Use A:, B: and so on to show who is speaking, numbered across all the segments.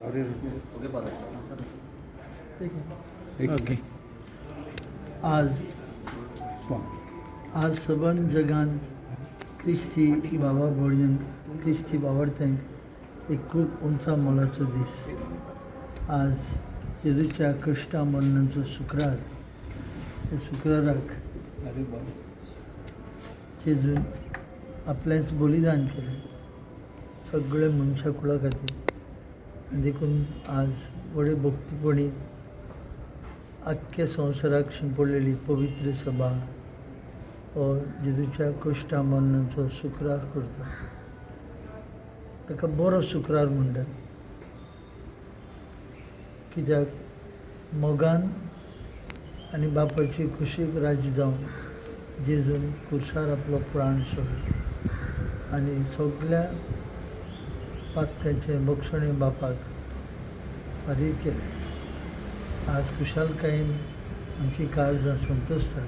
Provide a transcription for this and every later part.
A: Okay.
B: आज आज सबंद जगांत क्रिस्ती बाबा बोडयन क्रिस्ती बावडत्यांक एक खूब उंचा मोलाचो दीस. आज जेजूच्या कश्टा मरणाचो शुक्रार. ह्या शुक्राराक जेजून आपलेंच बलिदान केलें सगळे मनशा कुळा खातीर आनी देखून आज व्हडे भक्तीपणी आख्ख्या संवसाराक शिंपडलेली पवित्र सभा हो जेजूच्या कश्टा मरणाचो शुक्रार करता. ताका बरो शुक्रार म्हणटात कित्याक मोगान आनी बापायची कुशीक राजी जावन जेजून कुर्सार आपलो प्राण सोडलो आनी सगल्या पातकांचें बक्षणें बापाक फारीक केलें. आज खुशालकायेन आमची काळजां संतोशतात,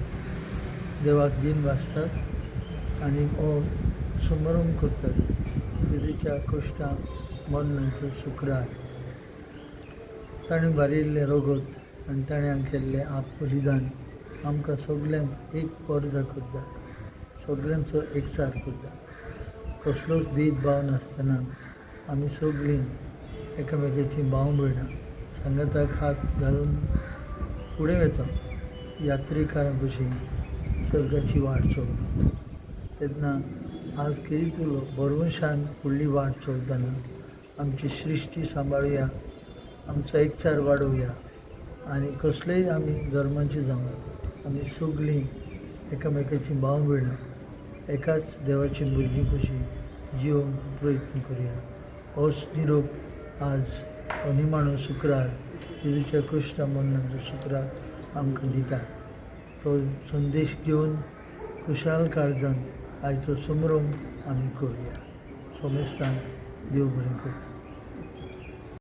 B: देवाक दिन वाचतात आनी हो समारंभ करतात जेजूच्या कश्टां मरणाचो शुक्रार. ताणें बारिल्लें रगत आनी ताणें केल्लें आप बलिदान आमकां सगल्यांक एक पोरजा करता, सगल्यांचो एकचार करता. कसलोच भेदभाव नासतना आमी सगळीं एकामेकाची भाव भयणां सांगाताक हात घालून फुडें वता, यात्रेकारां भशेन सर्गाची वाट चलता. तेन्ना आज किरितुलो भरवंशान फुडली वाट चलतना आमची सृश्टी सांबाळुया, आमचो एकचार वाडोवया आनी कसलेय आमी धर्माचे जावं आमी सगळीं एकामेकाची भाव भयणां एकाच देवाची भुरगीं कशीं जिवंक प्रयत्न करुया. होच निरोप आज हो निमाणो शुक्रार जेजूच्या कश्टा मरणाचो शुक्रार आमकां दिता. तो संदेश घेवन खुशाल काळजान आयचो समारंभ आमी करुया. सोमेस्तान देव बरें करूं.